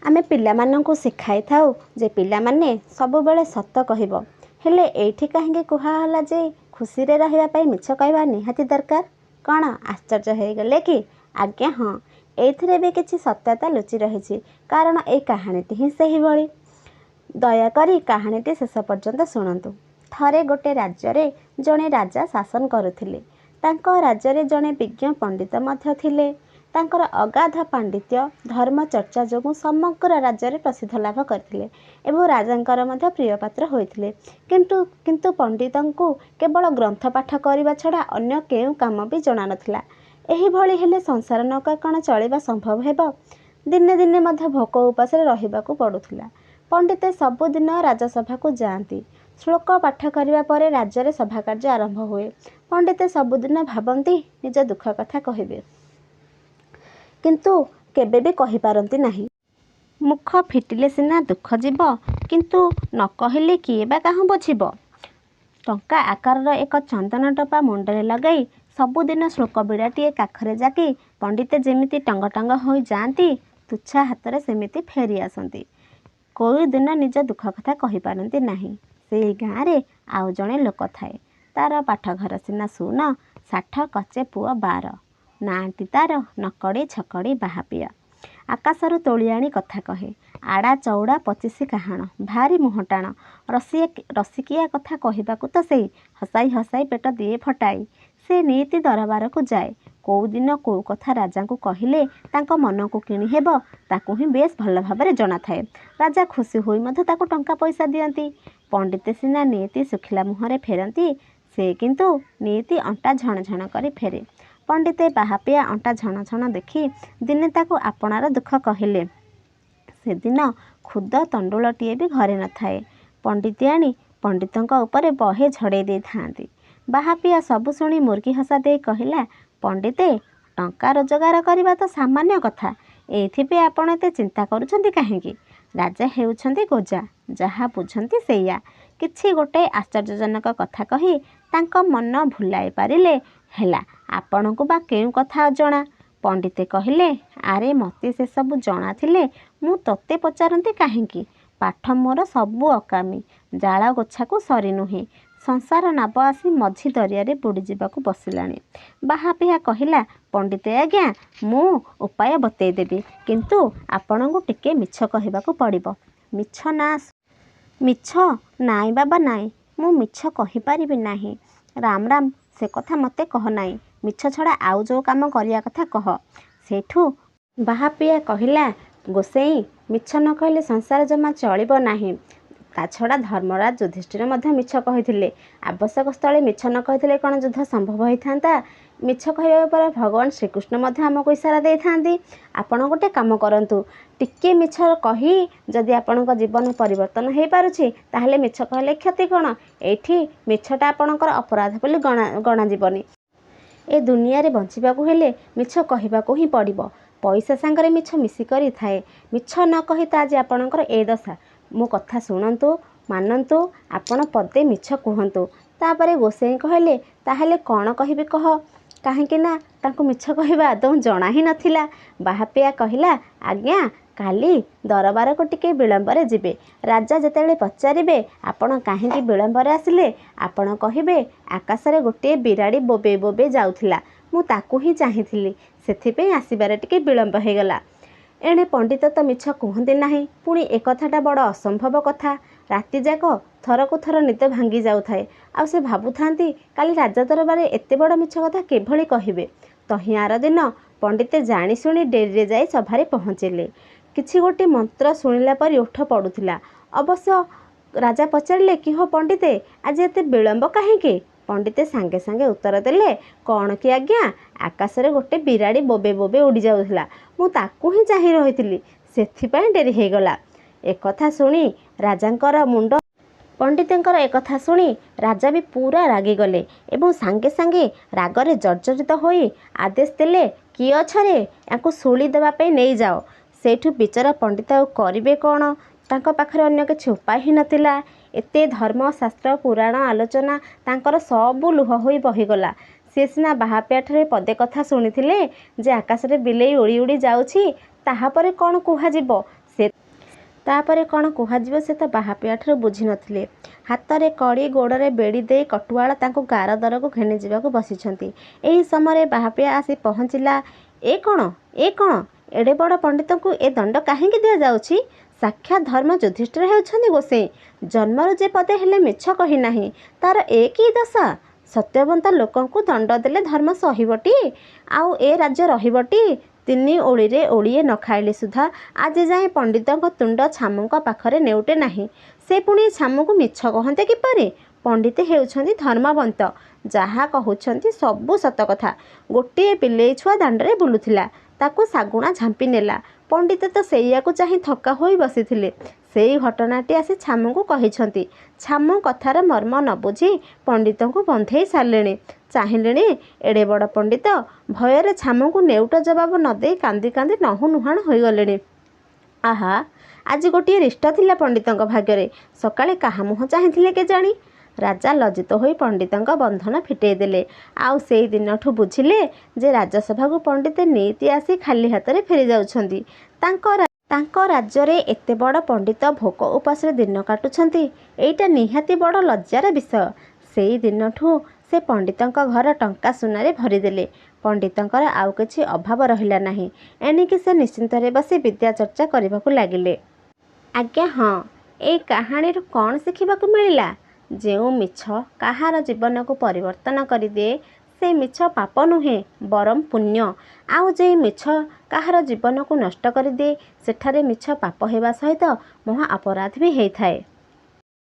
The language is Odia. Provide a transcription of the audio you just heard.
ଆମେ ପିଲାମାନଙ୍କୁ ଶିଖାଇଥାଉ ଯେ ପିଲାମାନେ ସବୁବେଳେ ସତ କହିବ। ହେଲେ ଏଇଠି କାହିଁକି କୁହାହେଲା ଯେ ଖୁସିରେ ରହିବା ପାଇଁ ମିଛ କହିବା ନିହାତି ଦରକାର? କ'ଣ ଆଶ୍ଚର୍ଯ୍ୟ ହେଇଗଲେ କି? ଆଜ୍ଞା ହଁ, ଏଇଥିରେ ବି କିଛି ସତ୍ୟତା ଲୁଚି ରହିଛି, କାରଣ ଏଇ କାହାଣୀଟି ହିଁ ସେହିଭଳି। ଦୟାକରି କାହାଣୀଟି ଶେଷ ପର୍ଯ୍ୟନ୍ତ ଶୁଣନ୍ତୁ। ଥରେ ଗୋଟେ ରାଜ୍ୟରେ ଜଣେ ରାଜା ଶାସନ କରୁଥିଲେ। ତାଙ୍କ ରାଜ୍ୟରେ ଜଣେ ବିଜ୍ଞ ପଣ୍ଡିତ ମଧ୍ୟ ଥିଲେ। ତାଙ୍କର ଅଗାଧ ପାଣ୍ଡିତ୍ୟ, ଧର୍ମ ଚର୍ଚ୍ଚା ଯୋଗୁଁ ସମଗ୍ର ରାଜ୍ୟରେ ପ୍ରସିଦ୍ଧ ଲାଭ କରିଥିଲେ ଏବଂ ରାଜାଙ୍କର ମଧ୍ୟ ପ୍ରିୟପାତ୍ର ହୋଇଥିଲେ। କିନ୍ତୁ ପଣ୍ଡିତଙ୍କୁ କେବଳ ଗ୍ରନ୍ଥ ପାଠ କରିବା ଛଡ଼ା ଅନ୍ୟ କେଉଁ କାମ ବି ଜଣାନଥିଲା। ଏହିଭଳି ହେଲେ ସଂସାର ନୌକା କ'ଣ ଚଳିବା ସମ୍ଭବ ହେବ? ଦିନେ ଦିନେ ମଧ୍ୟ ଭୋକ ଉପାସରେ ରହିବାକୁ ପଡ଼ୁଥିଲା। ପଣ୍ଡିତେ ସବୁଦିନ ରାଜସଭାକୁ ଯାଆନ୍ତି। ଶ୍ଳୋକ ପାଠ କରିବା ପରେ ରାଜ୍ୟରେ ସଭାକାର୍ଯ୍ୟ ଆରମ୍ଭ ହୁଏ। ପଣ୍ଡିତେ ସବୁଦିନ ଭାବନ୍ତି ନିଜ ଦୁଃଖ କଥା କହିବେ, କିନ୍ତୁ କେବେ ବି କହିପାରନ୍ତି ନାହିଁ। ମୁଖ ଫିଟିଲେ ସିନା ଦୁଃଖ ଯିବ, କିନ୍ତୁ ନ କହିଲେ କିଏ ବା କାହୁଁ ବୁଝିବ? ଟଙ୍କା ଆକାରର ଏକ ଚନ୍ଦନ ଟୋପା ମୁଣ୍ଡରେ ଲଗାଇ ସବୁଦିନ ଶ୍ଳୋକ ବିଡ଼ାଟିଏ କାଖରେ ଜାକି ପଣ୍ଡିତେ ଯେମିତି ଟଙ୍ଗ ଟଙ୍ଗ ହୋଇ ଯାଆନ୍ତି, ତୁଚ୍ଛା ହାତରେ ସେମିତି ଫେରି ଆସନ୍ତି। କୋଉଦିନ ନିଜ ଦୁଃଖ କଥା କହିପାରନ୍ତି ନାହିଁ। ସେଇ ଗାଁରେ ଆଉ ଜଣେ ଲୋକ ଥାଏ। ତା'ର ପାଠଘର ସିନା ଶୂନ, ଷାଠ କଚେ ପୁଅ 12। ନାଁଟି ତା'ର ନକଡ଼ି ଛକଡ଼ି ବାହାପିଆ। ଆକାଶରୁ ତୋଳିଆଣି କଥା କହେ। ଆଡ଼ା ଚଉଡ଼ା 25 କାହାଣ। ଭାରି ମୁହଁ ଟାଣ। ରସିକିଆ କଥା କହିବାକୁ ତ ସେଇ, ହସାଇ ହସାଇ ପେଟ ଦିଏ ଫଟାଇ। ସେ ନିତି ଦରବାରକୁ ଯାଏ। କୋଉଦିନ କୋଉ କଥା ରାଜାଙ୍କୁ କହିଲେ ତାଙ୍କ ମନକୁ କିଣିହେବ, ତାକୁ ହିଁ ବେଶ୍ ଭଲ ଭାବରେ ଜଣାଥାଏ। ରାଜା ଖୁସି ହୋଇ ମଧ୍ୟ ତାକୁ ଟଙ୍କା ପଇସା ଦିଅନ୍ତି। ପଣ୍ଡିତେ ସିନା ନିତି ଶୁଖିଲା ମୁହଁରେ ଫେରନ୍ତି, ସେ କିନ୍ତୁ ନିତି ଅଣ୍ଟା ଝଣ ଝଣ କରି ଫେରେ। ପଣ୍ଡିତେ ବାହାପିଆ ଅଣ୍ଟା ଝଣ ଝଣ ଦେଖି ଦିନେ ତାକୁ ଆପଣାର ଦୁଃଖ କହିଲେ। ସେଦିନ ଖୁଦ ତଣ୍ଡୁଳଟିଏ ବି ଘରେ ନଥାଏ। ପଣ୍ଡିତିଆଣୀ ପଣ୍ଡିତଙ୍କ ଉପରେ ବହେ ଝଡ଼େଇ ଦେଇଥାନ୍ତି। ବାହାପିଆ ସବୁ ଶୁଣି ମୁରୁକି ହସା ଦେଇ କହିଲା, ପଣ୍ଡିତେ, ଟଙ୍କା ରୋଜଗାର କରିବା ତ ସାମାନ୍ୟ କଥା। ଏଇଥିପାଇଁ ଆପଣ ଏତେ ଚିନ୍ତା କରୁଛନ୍ତି କାହିଁକି? ରାଜା ହେଉଛନ୍ତି ଗୋଜା, ଯାହା ବୁଝନ୍ତି ସେଇଆ। କିଛି ଗୋଟାଏ ଆଶ୍ଚର୍ଯ୍ୟଜନକ କଥା କହି ତାଙ୍କ ମନ ଭୁଲାଇ ପାରିଲେ ହେଲା। ଆପଣଙ୍କୁ ବା କେଉଁ କଥା ଅଜଣା? ପଣ୍ଡିତେ କହିଲେ, ଆରେ ମତେ ସେସବୁ ଜଣାଥିଲେ ମୁଁ ତୋତେ ପଚାରନ୍ତି କାହିଁକି? ପାଠ ମୋର ସବୁ ଅକାମୀ, ଜାଳ ଗୋଛାକୁ ସରି ନୁହେଁ। ସଂସାର ନାବ ଆସି ମଝି ଦରିଆରେ ବୁଡ଼ିଯିବାକୁ ବସିଲାଣି। ବାହାପିଆ କହିଲା, ପଣ୍ଡିତେ ଆଜ୍ଞା, ମୁଁ ଉପାୟ ବତେଇ ଦେବି, କିନ୍ତୁ ଆପଣଙ୍କୁ ଟିକେ ମିଛ କହିବାକୁ ପଡ଼ିବ। ମିଛ ନା, ମିଛ? ନାଇଁ ବାବା ନାଇଁ, ମୁଁ ମିଛ କହିପାରିବି ନାହିଁ। ରାମ ରାମ, ସେ କଥା ମତେ କହ ନାହିଁ। ମିଛ ଛଡ଼ା ଆଉ ଯୋଉ କାମ କରିବା କଥା କହ। ସେଇଠୁ ବାହାପିଆ କହିଲା, ଗୋସେଇଁ, ମିଛ ନ କହିଲେ ସଂସାର ଜମା ଚଳିବ ନାହିଁ। ତା' ଛଡ଼ା ଧର୍ମରାଜ ଯୁଧିଷ୍ଠିର ମଧ୍ୟ ମିଛ କହିଥିଲେ। ଆବଶ୍ୟକ ସ୍ଥଳେ ମିଛ ନ କହିଥିଲେ କ'ଣ ଯୁଦ୍ଧ ସମ୍ଭବ ହୋଇଥାନ୍ତା? ମିଛ କହିବା ଉପରେ ଭଗବାନ ଶ୍ରୀକୃଷ୍ଣ ମଧ୍ୟ ଆମକୁ ଇସାରା ଦେଇଥାନ୍ତି। ଆପଣ ଗୋଟେ କାମ କରନ୍ତୁ, ଟିକିଏ ମିଛ କହି ଯଦି ଆପଣଙ୍କ ଜୀବନ ପରିବର୍ତ୍ତନ ହେଇପାରୁଛି, ତାହେଲେ ମିଛ କହିଲେ କ୍ଷତି କ'ଣ? ଏଇଠି ମିଛଟା ଆପଣଙ୍କର ଅପରାଧ ବୋଲି ଗଣାଯିବନି। ଏ ଦୁନିଆରେ ବଞ୍ଚିବାକୁ ହେଲେ ମିଛ କହିବାକୁ ହିଁ ପଡ଼ିବ। ପଇସା ସାଙ୍ଗରେ ମିଛ ମିଶିକରି ଥାଏ। ମିଛ ନ କହି ତ ଆଜି ଆପଣଙ୍କର ଏ ଦଶା। ମୋ କଥା ଶୁଣନ୍ତୁ, ମାନନ୍ତୁ, ଆପଣ ପଦେ ମିଛ କୁହନ୍ତୁ। ତା'ପରେ ଗୋସେଇଁ କହିଲେ, ତାହେଲେ କ'ଣ କହିବି କହ? କାହିଁକି ନା ତାଙ୍କୁ ମିଛ କହିବା ଆଦୌ ଜଣା ହିଁ ନଥିଲା। ବାହାପିଆ କହିଲା, ଆଜ୍ଞା, କାଲି ଦରବାରକୁ ଟିକେ ବିଳମ୍ବରେ ଯିବେ। ରାଜା ଯେତେବେଳେ ପଚାରିବେ ଆପଣ କାହିଁକି ବିଳମ୍ବରେ ଆସିଲେ, ଆପଣ କହିବେ ଆକାଶରେ ଗୋଟିଏ ବିରାଡ଼ି ବୋବେଇ ବୋବେଇ ଯାଉଥିଲା, ମୁଁ ତାକୁ ହିଁ ଚାହିଁଥିଲି, ସେଥିପାଇଁ ଆସିବାରେ ଟିକେ ବିଳମ୍ବ ହେଇଗଲା। ଏଣେ ପଣ୍ଡିତ ତ ମିଛ କୁହନ୍ତି ନାହିଁ, ପୁଣି ଏ କଥାଟା ବଡ଼ ଅସମ୍ଭବ କଥା। ରାତିଯାକ ଥରକୁ ଥର ନିଦ ଭାଙ୍ଗି ଯାଉଥାଏ, ଆଉ ସେ ଭାବୁଥାନ୍ତି କାଲି ରାଜା ଦରବାରରେ ଏତେ ବଡ଼ ମିଛ କଥା କିଭଳି କହିବେ। ତହିଁ ଆରଦିନ ପଣ୍ଡିତେ ଜାଣିଶୁଣି ଡେରିରେ ଯାଇ ସଭାରେ ପହଞ୍ଚିଲେ। କିଛି ଗୋଟିଏ ମନ୍ତ୍ର ଶୁଣିଲା ପରି ଓଠ ପଡ଼ୁଥିଲା। ଅବଶ୍ୟ ରାଜା ପଚାରିଲେ, କିହୋ ପଣ୍ଡିତେ, ଆଜି ଏତେ ବିଳମ୍ବ କାହିଁକି? ପଣ୍ଡିତେ ସାଙ୍ଗେ ସାଙ୍ଗେ ଉତ୍ତର ଦେଲେ, କ'ଣ କି ଆଜ୍ଞା, ଆକାଶରେ ଗୋଟେ ବିରାଡ଼ି ବୋବେଇ ବୋବେଇ ଉଡ଼ିଯାଉଥିଲା, ମୁଁ ତାକୁ ହିଁ ଚାହିଁ ରହିଥିଲି, ସେଥିପାଇଁ ଡେରି ହେଇଗଲା। ଏକଥା ଶୁଣି ରାଜାଙ୍କର ମୁଣ୍ଡ ପଣ୍ଡିତଙ୍କର ଏକଥା ଶୁଣି ରାଜା ବି ପୂରା ରାଗିଗଲେ ଏବଂ ସାଙ୍ଗେ ସାଙ୍ଗେ ରାଗରେ ଜର୍ଜରିତ ହୋଇ ଆଦେଶ ଦେଲେ, କିଏ ଅଛରେ, ୟାଙ୍କୁ ଶୂଳି ଦେବା ପାଇଁ ନେଇଯାଅ। ସେଇଠୁ ବିଚରା ପଣ୍ଡିତ ଆଉ କରିବେ କ'ଣ? ତାଙ୍କ ପାଖରେ ଅନ୍ୟ କିଛି ଉପାୟ ହିଁ ନଥିଲା। ଏତେ ଧର୍ମ ଶାସ୍ତ୍ର ପୁରାଣ ଆଲୋଚନା ତାଙ୍କର ସବୁ ଲୁହ ହୋଇ ବହିଗଲା। ସିଏ ସିନା ବାହାପିଆଠାରେ ପଦେ କଥା ଶୁଣିଥିଲେ ଯେ ଆକାଶରେ ବିଲେଇ ଉଡ଼ି ଉଡ଼ି ଯାଉଛି, ତାହାପରେ କ'ଣ କୁହାଯିବ? ସେ ତା'ପରେ କ'ଣ କୁହାଯିବ ସେ ତ ବାହାପିଆଠାରୁ ବୁଝି ନଥିଲେ। ହାତରେ କଡ଼ି, ଗୋଡ଼ରେ ବେଡ଼ି ଦେଇ କଟୁଆଳ ତାଙ୍କୁ ଗାରଦରକୁ ଘେନିଯିବାକୁ ବସିଛନ୍ତି, ଏହି ସମୟରେ ବାହାପିଆ ଆସି ପହଞ୍ଚିଲା। ଏ କ'ଣ, ଏ କ'ଣ? ଏଡ଼େ ବଡ଼ ପଣ୍ଡିତଙ୍କୁ ଏ ଦଣ୍ଡ କାହିଁକି ଦିଆଯାଉଛି? ସାକ୍ଷାତ ଧର୍ମ ଯୁଧିଷ୍ଠିର ହେଉଛନ୍ତି ଗୋସେଇଁ। ଜନ୍ମରୁ ଯେ ପଦେ ହେଲେ ମିଛ କହିନାହିଁ, ତା'ର ଏ କି ଦଶା? ସତ୍ୟବନ୍ତ ଲୋକଙ୍କୁ ଦଣ୍ଡ ଦେଲେ ଧର୍ମ ସହିବଟି? ଆଉ ଏ ରାଜ୍ୟ ରହିବଟି? ତିନି ଓଳିରେ ଓଳିଏ ନ ଖାଇଲେ ସୁଦ୍ଧା ଆଜିଯାଏ ପଣ୍ଡିତଙ୍କ ତୁଣ୍ଡ ଛାମୁଙ୍କ ପାଖରେ ନେଉଟେ ନାହିଁ। ସେ ପୁଣି ଛାମୁଙ୍କୁ ମିଛ କହନ୍ତେ କିପରି? ପଣ୍ଡିତେ ହେଉଛନ୍ତି ଧର୍ମବନ୍ତ। ଯାହା କହୁଛନ୍ତି ସବୁ ସତ କଥା। ଗୋଟିଏ ବିଲେଇ ଛୁଆ ଦାଣ୍ଡରେ ବୁଲୁଥିଲା। ତାକୁ ଶାଗୁଣା ଝାମ୍ପି ନେଲା। ପଣ୍ଡିତେ ତ ସେଇଆକୁ ଚାହିଁ ଥକ୍କା ହୋଇ ବସିଥିଲେ। ସେଇ ଘଟଣାଟି ଆସି ଛାମୁଙ୍କୁ କହିଛନ୍ତି। ଛାମୁ କଥାର ମର୍ମ ନ ବୁଝି ପଣ୍ଡିତଙ୍କୁ ବନ୍ଧେଇ ସାରିଲେଣି। ଚାହିଁଲେଣି ଏଡ଼େ ବଡ଼ ପଣ୍ଡିତ ଭୟରେ ଛାମୁଙ୍କୁ ନେଉଟ ଜବାବ ନ ଦେଇ କାନ୍ଦି କାନ୍ଦି ନହୁନୁହାଣ ହୋଇଗଲେଣି। ଆହା, ଆଜି ଗୋଟିଏ ରିଷ୍ଟ ଥିଲା ପଣ୍ଡିତଙ୍କ ଭାଗ୍ୟରେ। ସକାଳେ କାହା ମୁହଁ ଚାହିଁଥିଲେ କେଜାଣି? ରାଜା ଲଜ୍ଜିତ ହୋଇ ପଣ୍ଡିତଙ୍କ ବନ୍ଧନ ଫିଟେଇ ଦେଲେ। ଆଉ ସେଇ ଦିନଠୁ ବୁଝିଲେ ଯେ ରାଜସଭାକୁ ପଣ୍ଡିତେ ନିତି ଆସି ଖାଲି ହାତରେ ଫେରି ଯାଉଛନ୍ତି। ତାଙ୍କ ରାଜ୍ୟରେ ଏତେ ବଡ଼ ପଣ୍ଡିତ ଭୋକ ଉପାସରେ ଦିନ କାଟୁଛନ୍ତି, ଏଇଟା ନିହାତି ବଡ଼ ଲଜ୍ଜାର ବିଷୟ। ସେଇ ଦିନଠୁ ସେ ପଣ୍ଡିତଙ୍କ ଘର ଟଙ୍କା ସୁନାରେ ଭରିଦେଲେ। ପଣ୍ଡିତଙ୍କର ଆଉ କିଛି ଅଭାବ ରହିଲା ନାହିଁ। ଏଣିକି ସେ ନିଶ୍ଚିନ୍ତରେ ବସି ବିଦ୍ୟା ଚର୍ଚ୍ଚା କରିବାକୁ ଲାଗିଲେ। ଆଜ୍ଞା ହଁ, ଏଇ କାହାଣୀରୁ କ'ଣ ଶିଖିବାକୁ ମିଳିଲା? ଯେଉଁ ମିଛ କାହାର ଜୀବନକୁ ପରିବର୍ତ୍ତନ କରିଦିଏ, ସେ ମିଛ ପାପ ନୁହେଁ, ବରଂ ପୁଣ୍ୟ। ଆଉ ଯେଉଁ ମିଛ କାହାର ଜୀବନକୁ ନଷ୍ଟ କରିଦିଏ, ସେଠାରେ ମିଛ ପାପ ହେବା ସହିତ ମହା ଅପରାଧ ବି ହେଇଥାଏ।